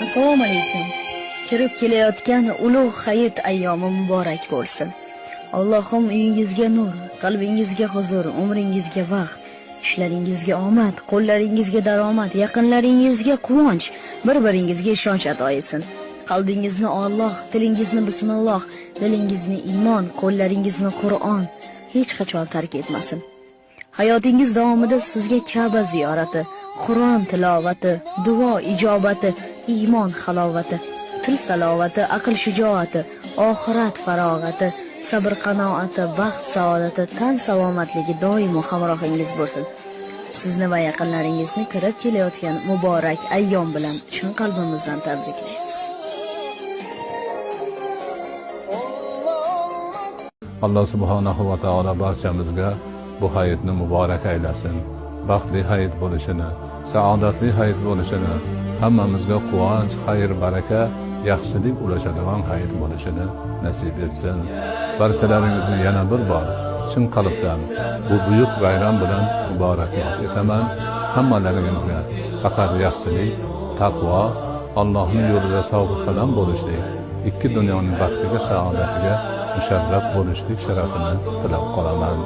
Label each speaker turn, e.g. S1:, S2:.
S1: Assalomu alaykum. Kirib kelayotgan ulug' hayit ayyomi muborak bo'lsin. Allohim uyingizga nur, qalbingizga huzur, umringizga vaqt, ishlaringizga omad, qo'llaringizga daromad, yaqinlaringizga quvonch, bir-biringizga ishonch ato etsin. Qalbingizni Alloh, tilingizni bismilloh, dilingizni iymon, qo'llaringizni Qur'on hech qachon tark etmasin. Hayotingiz davomida sizga Ka'ba ziyorati, Qur'on tilovati, duo ijobati, iymon halovati, til salovati, aql shijoati, oxirat farog'ati, sabr qanoati, baxt saodati, tan salomatligi doimo hamrohingiz bo'lsin. Sizni va yaqinlaringizni kirib kelayotgan muborak ayyom bilan chin qalbimizdan tabriklaymiz.
S2: Alloh subhanahu va taolo barchamizga bu hayitni muborak aylasin. Baxtli hayit bo'lishini, saodatli hayit bo'lishini, hammamizga quvonch, xayr, baraka, yaxshilik ulashadigan hayit bo'lishini nasib etsin. Barchalaringizni yana bir bor chin qalbdan bu buyuk bayram bilan muborakbod etaman. Hammalaringizga faqat yaxshilik, taqvo, Allohning yo'lida sobit qadam bo'lishlik, ikki dunyoning baxtiga, saodatiga musharraf bo'lishlik sharafini tilab qolaman.